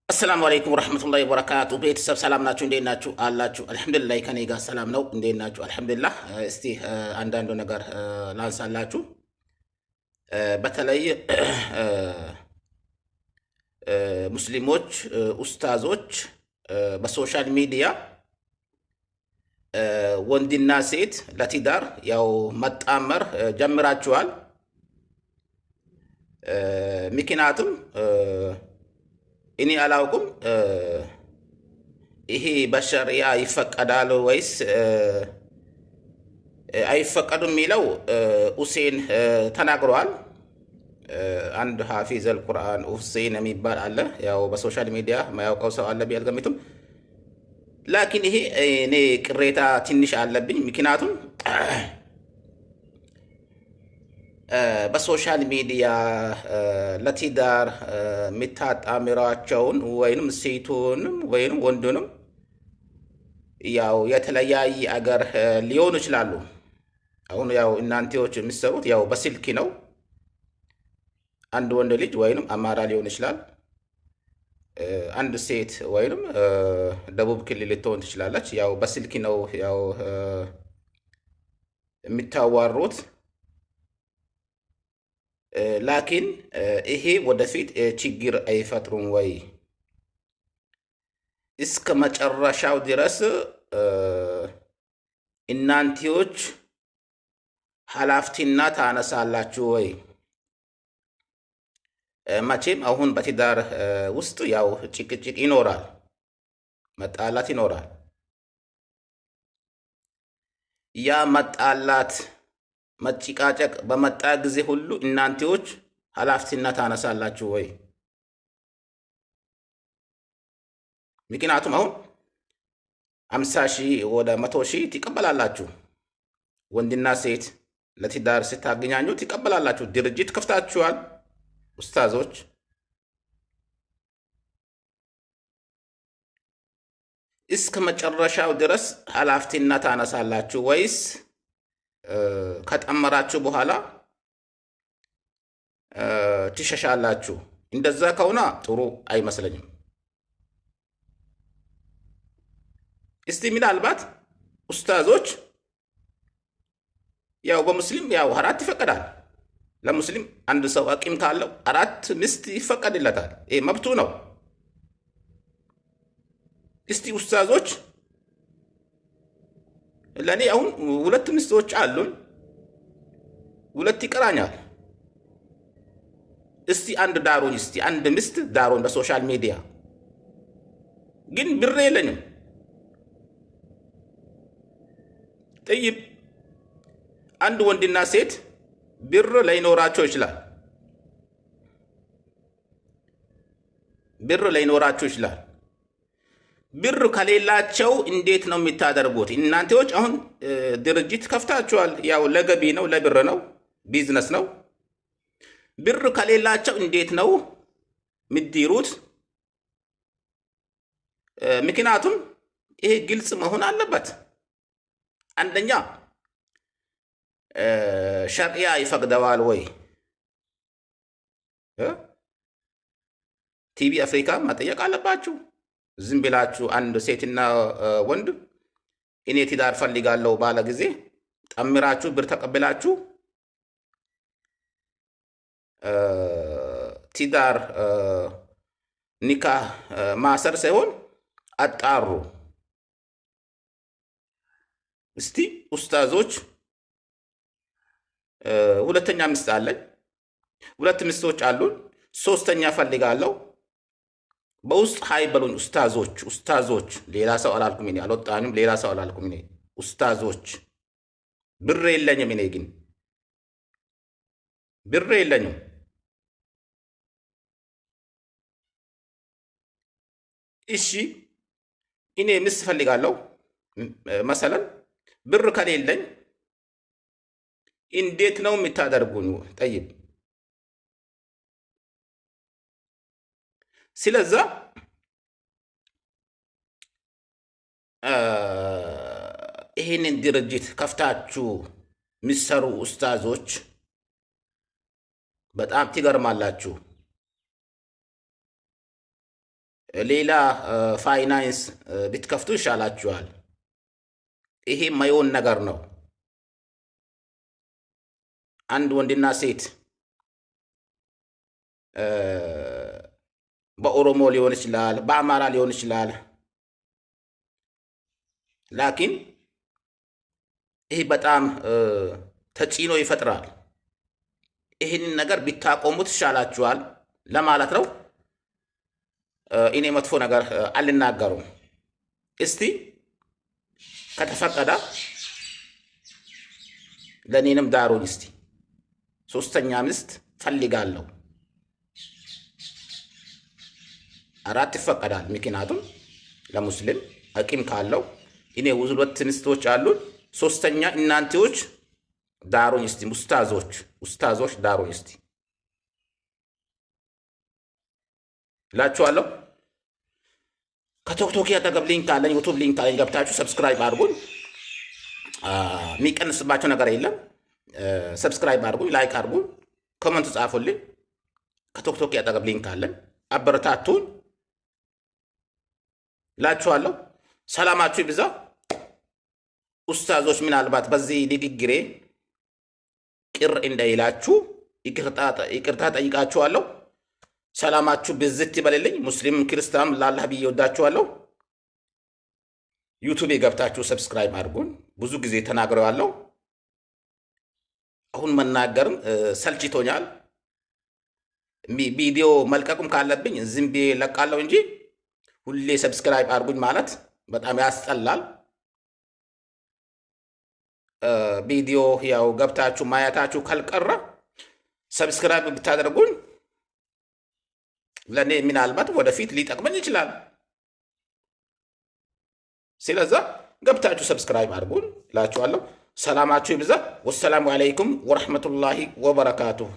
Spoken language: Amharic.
السلام عليكم ورحمة الله وبركاته። ቤተሰብ ሰላም ናችሁ? እንዴት ናችሁ? አላችሁ? الحمد لله ከኔ ጋር ሰላም ነው። እንዴት ናችሁ? الحمد لله። እስቲ አንዳንዱ ነገር ላንሳላችሁ። በተለይ ሙስሊሞች ኡስታዞች በ social media ወንድና ሴት ለትዳር ያው መጣመር ጀምራችኋል። ምክንያቱም እኔ አላውቅም ይሄ በሸሪያ ይፈቀዳል ወይስ አይፈቀዱም የሚለው ሁሴን ተናግረዋል። አንድ حافظ القرآن ሁሴን የሚባል አለ። ያው በ social media የማያውቀው ሰው አለ ብዬ አልገምትም። لكن ይሄ እኔ ቅሬታ ትንሽ አለብኝ። ምክንያቱም በ social media ለትዳር የሚታጣምሯቸውን ወይንም ሴቱንም ወይንም ወንዱንም ያው የተለያየ አገር ሊሆኑ ይችላሉ። አሁን ያው እናንተዎች የሚሰሩት ያው በስልክ ነው። አንድ ወንድ ልጅ ወይንም አማራ ሊሆን ይችላል። አንድ ሴት ወይንም ደቡብ ክልል ልትሆን ትችላለች። ያው በስልክ ነው ያው የሚታዋሩት። ላኪን ይሄ ወደፊት ችግር አይፈጥሩም ወይ? እስከ መጨረሻው ድረስ እናንቴዎች ኃላፊነት ታነሳላችሁ ወይ? መቼም አሁን በትዳር ውስጥ ያው ጭቅጭቅ ይኖራል፣ መጣላት ይኖራል። ያ መጣላት መጭቃጨቅ በመጣ ጊዜ ሁሉ እናንቴዎች ኃላፊነት ታነሳላችሁ ወይ? ምክንያቱም አሁን 50,000 ወደ 100,000 ትቀበላላችሁ። ወንድና ሴት ለትዳር ስታገናኙ ትቀበላላችሁ። ድርጅት ከፍታችኋል ኡስታዞች። እስከ መጨረሻው ድረስ ኃላፊነት ታነሳላችሁ ወይስ ከጠመራችሁ በኋላ ትሸሻላችሁ? እንደዛ ከሆነ ጥሩ አይመስለኝም። እስቲ ምናልባት ኡስታዞች ያው በሙስሊም ያው አራት ይፈቀዳል። ለሙስሊም አንድ ሰው አቂም ካለው አራት ሚስት ይፈቀድለታል። ይሄ መብቱ ነው። እስቲ ኡስታዞች ለእኔ አሁን ሁለት ሚስቶች አሉን፣ ሁለት ይቀራኛል። እስቲ አንድ ዳሩኝ፣ እስቲ አንድ ሚስት ዳሩኝ በ social media ግን ብር የለኝም። طيب አንድ ወንድና ሴት ብር ላይኖራቸው ይችላል። ብር ላይኖራቸው ይችላል። ብር ከሌላቸው እንዴት ነው የምታደርጉት? እናንተዎች አሁን ድርጅት ከፍታችኋል። ያው ለገቢ ነው፣ ለብር ነው፣ ቢዝነስ ነው። ብር ከሌላቸው እንዴት ነው ምዲሩት? ምክንያቱም ይሄ ግልጽ መሆን አለበት። አንደኛ ሸሪያ ይፈቅደዋል ወይ? ቲቪ አፍሪካ መጠየቅ አለባችሁ። ዝም ብላችሁ አንድ ሴትና ወንድ እኔ ትዳር ፈልጋለሁ ባለ ጊዜ ጠምራችሁ ብር ተቀብላችሁ ትዳር ኒካህ ማሰር ሳይሆን አጣሩ። እስቲ ኡስታዞች ሁለተኛ ሚስት አለኝ፣ ሁለት ሚስቶች አሉን፣ ሶስተኛ ፈልጋለሁ። በውስጥ hi በሉኝ ኡስታዞች፣ ኡስታዞች፣ ሌላ ሰው አላልኩም እኔ አልወጣንም፣ ሌላ ሰው አላልኩም እኔ ኡስታዞች። ብር የለኝም እኔ ግን ብር የለኝም። እሺ እኔ ሚስት ፈልጋለሁ መሰለን ብር ከሌለኝ እንዴት ነው የምታደርጉኝ? ጠይብ ስለዛ ይህንን ድርጅት ከፍታችሁ የሚሰሩ ኡስታዞች በጣም ትገርማላችሁ። ሌላ ፋይናንስ ብትከፍቱ ይሻላችኋል። ይሄ የማይሆን ነገር ነው። አንድ ወንድና ሴት በኦሮሞ ሊሆን ይችላል፣ በአማራ ሊሆን ይችላል። ላኪን ይህ በጣም ተጽዕኖ ይፈጥራል። ይህንን ነገር ቢታቆሙት ይሻላችኋል ለማለት ነው። እኔ መጥፎ ነገር አልናገሩም። እስቲ ከተፈቀደ ለእኔንም ዳሩኝ። እስቲ ሶስተኛ ሚስት ፈልጋለሁ። አራት ይፈቀዳል። ምክንያቱም ለሙስሊም አቂም ካለው እኔ ሁለት ሚስቶች አሉን። ሶስተኛ እናንቴዎች ዳሩኝ እስቲ፣ ኡስታዞች ኡስታዞች ዳሩኝ እስቲ እላችኋለሁ። ከቲክቶክ አጠገብ link አለኝ፣ ዩቱብ link አለኝ። ገብታችሁ subscribe አድርጉኝ። የሚቀንስባቸው ነገር የለም። Subscribe አድርጉኝ፣ like አድርጉኝ፣ comment ጻፉልኝ። ከቲክቶክ አጠገብ link አለኝ። አበረታቱን እላችኋለሁ። ሰላማችሁ ይብዛ። ኡስታዞች ምናልባት በዚህ ንግግሬ ቅር እንዳይላችሁ ይቅርታ ጠይቃችኋለሁ። ሰላማችሁ ብዝት ይበልልኝ። ሙስሊም ክርስቲያንም ላላህ ብዬ ወዳችኋለሁ። ዩቱብ ገብታችሁ subscribe አድርጉን። ብዙ ጊዜ ተናግሬዋለሁ። አሁን መናገርም ሰልችቶኛል። ቪዲዮ መልቀቁም ካለብኝ ዝም ብዬ ለቃለሁ እንጂ ሁሌ subscribe አድርጉኝ ማለት በጣም ያስጠላል። ቪዲዮ ያው ገብታችሁ ማየታችሁ ካልቀረ subscribe ብታደርጉኝ ለእኔ ምናልባት ወደፊት ሊጠቅመኝ ይችላል። ስለዛ ገብታችሁ subscribe አድርጉን እላችኋለሁ። ሰላማችሁ ይብዛ። ወሰላሙ አለይኩም ወረሕመቱላሂ ወበረካቱሁ።